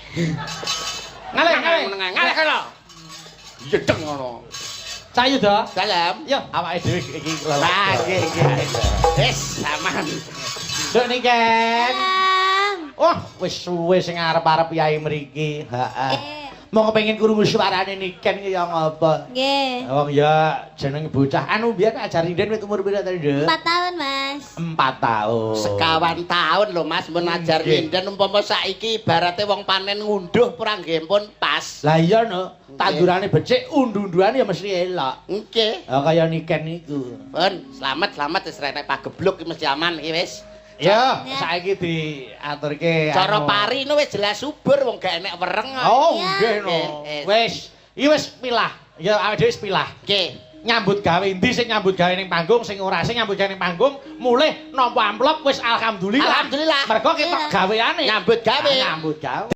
Ngalih, ngalih. Ngalih kono. Jedeng ngono. Cayu do. Dalem. Yo, awake dhewe iki. Ah, nggih, nggih. Wis aman. Nduk Niken. Salam. Wah, wis suwe sing arep-arep yai mriki. Heeh. Eh. Mau kepengin krungu suarane Niken ki ya ngapa? Nggih. Wong ya jeneng bocah. Anu biyen ajar inden wit umur pira tadi, Nduk? 4 tahun, Mas. 4 tahun. Sekawan tahun lho, Mas, mun ajar nyinden umpama saiki ibarate wong panen ngunduh ora nggih pun pas. Lah iya no, tandurane becik, undu-unduane ya mesti elok. Nggih. Oh, kaya Niken niku. Pun, slamet slamet wis renek pagebluk iki mesti aman iki wis. Ya, Ya. saiki diaturke Cara anu. pari no wis jelas subur wong gak enek wereng kok. Oh, Ya. nggih no. Nggih, eh. Wis, iki wis pilah. Ya awake dhewe wis pilah. Nggih. Nyambut gawe endi sing nyambut gawe ning panggung, sing ora sing nyambut gawe ning panggung, mulih nampa amplop wis alhamdulillah. Alhamdulillah. Mergo ketok Iya. gaweane. Nyambut gawe. Ah, nyambut gawe.